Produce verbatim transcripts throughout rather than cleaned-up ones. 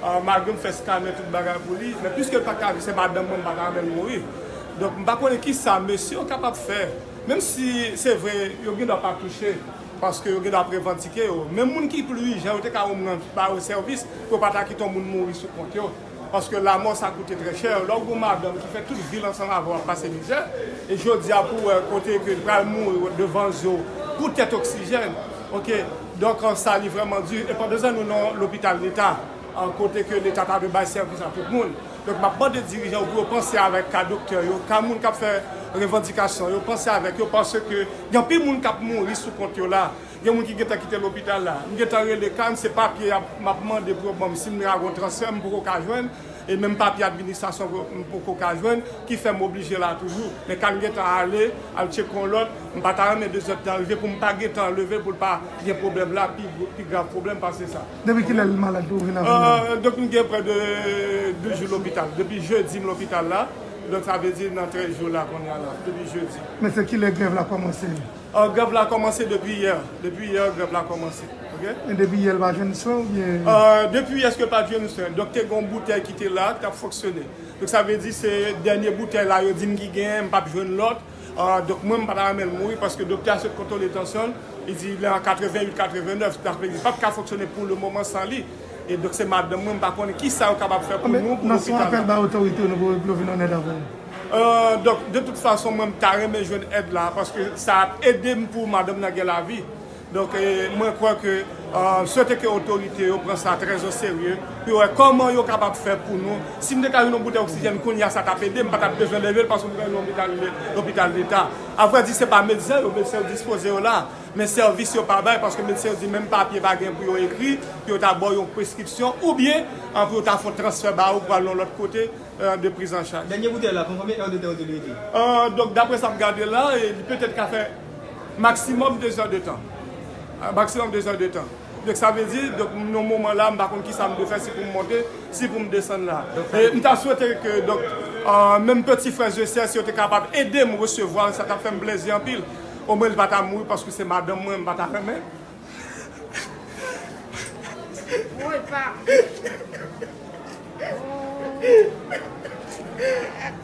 Ah, malgre m fè skanè tout bagay pou li, men piske l pa ka viv, se madanm mwen, m pa ta renmen l mouri. Donk, m pa konnen kisa mesye yo kapab fè. Menm si se vre, yo gen dwa pa touche, paske yo gen dwa ap revandike yo. Men moun ki pli ijan, yo te ka omwen ba yo sèvis, pou yo pa ta kite yon moun mouri sou kont yo. Paske lanmò, sa koute trè chè. Lè w gen yon madanm ki fè tout vi l ansanm avè w ap pase mizè, e jodi a pou w wè kote ke l pral mouri devan zye w poutèt oksijèn, oke? Donk, sa li vrèman di. E pandan nou nan lopital leta, an kote ke leta ta dwe bay sèvis a tout moun. Donk, m ap mande dirijan yo pou yo panse avèk ka doktè yo, ka moun k ap fè revandikasyon yo, panse avèk yo, paske gen anpil moun k ap mouri sou kont yo la. Gen moun ki gentan kite lopital la. M gentan rele kay, se papye y ap, m ap mande pou yo ban m. Si m ta gen yon transfè, m poko ka jwenn. E menm papye administrasyon m poko ka jwenn, ki fè m oblije la toujou. Men kay m gentan ale, al tcheke yon lòt, m pa ta renmen dezòd tan rive pou m pa gentan leve pou l pa gen pwoblèm la, pi, pi grav pwoblèm pase sa. Depi kilè l malad ou vin avè nou? Euh, donk, m gen prè de douz jou lopital. Depi jedi m lopital la. Donk, sa vle di nan trèz jou la kounye a la. Depi jedi. Men se kilè grèv la kòmanse? Euh, grèv la kòmanse depi yè. Depi yè, grèv la kòmanse. Oke? E depi yè, l pa jwenn swen oubyen? Euh, depi yè, èske l pa jwenn swen? Donk, te gen yon boutèy ki te la, ki t ap fonksyone. Donk, sa vle di se dènye boutèy la, yo di m ki genyen, m p ap jwenn lòt. Ah, donk, mwen, m pa ta renmen l mouri paske doktè a sot kontwole tansyon l. Li di li an katrevenn uit, katrevenn nèf, sa vle di li p ap ka fonksyone pou le moman san li. E donk, se madanm mwen, m pa konnen kisa yo kapab fè pou nou, pou lopital la. Nan son apèl bay otorite yo, nou pou yo vin an èd avè w. Euh, donk, de tout fason, mwen, m ta renmen jwenn èd la, paske sa ap ede m pou madanm nan gen lavi. Donk, e, mwen kwè ke, euh, swete ke otorite yo pran sa trè o serye, pou yo wè kòman yo kapab fè pou nou. Si m te ka jwenn yon boutèy oksijèn kounye a, sa t ap ede m, m pa t ap bezwen leve l, paske m pran lopital, lopital leta. Avrèdi, se pa medsen yo, medsen yo dispoze yo la, men sèvis yo pa bay, paske medsen yo di menm papye pa gen pou yo ekri, pou yo ta ba w yon preskripsyon, oubyen, euh, pou yo ta fè yon transfè ba ou pou al yon lòt kote, euh, de prizanchaj. Dènye boutèy la, pran konbyen è de tan ou te dwe rete? Euh, donk, daprè sa m gade la, e, li petèt ka fè maksimòm de zè de tan. Ah, maksimòm de zè de tan. Donk, sa vle di, donk, nan moman la, m pa konn kisa m dwe fè, si pou m monte, si pou m desann la. E m ta swete ke, donk, euh, menm peti frè e sè, si yo te kapab ede m resevwa l, sa t ap fè m plezi anpil. Omwen, li pa ta mouri paske se madanm mwen, m pa ta renmen. Woy, pa.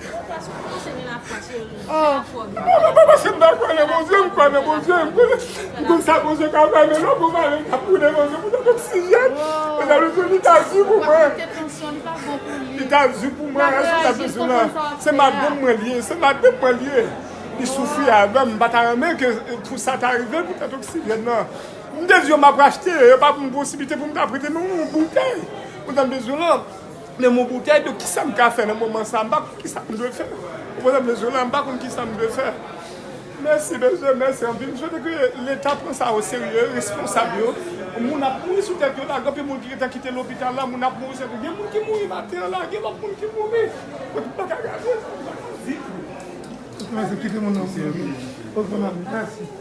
Ou pa sou panse gen lafwa, cheri. Gen lafwa, bebe. Mwen pa panse m pa kwè nan Bondye, m kwè nan Bondye, m kwè nan, m konn sa Bondye ka fè, men lè w gon malè, m t ap priye Bondye pou tèt oksijèn. Mwen ta bezwen li ta di pou mwen. Li ta di pou mwen, èske w ta bezwen la? Se madanm mwen li ye, se madanm mwen li ye. Li soufri avè m, m pa ta renmen ke pou sa ta rive pou tèt oksijèn nan. M te di yo m ap achte, yo pa ban m posiblite pou m ta prete men yon boutèy. Ou konprann bezwen lan? Men yon boutèy, donk kisa m ka fè nan moman sa? M pa konn kisa m dwe fè. Ou konprann bezwen lan? M pa konn kisa m dwe fè. Mèsi, bezwen, mèsi anpil. M swete ke Leta pran sa o serye, responsab yo. Moun ap mouri sou tèt yo la, gen anpil moun ki gentan kite lopital la, moun ap mouri sou tèt yo. Gen moun ki mouri maten an la, gen lòt moun ki mouri. Kote m pa ka gade, m pa ka di tou. Ok, mèsi, kite moun nan. Ok, mèsi.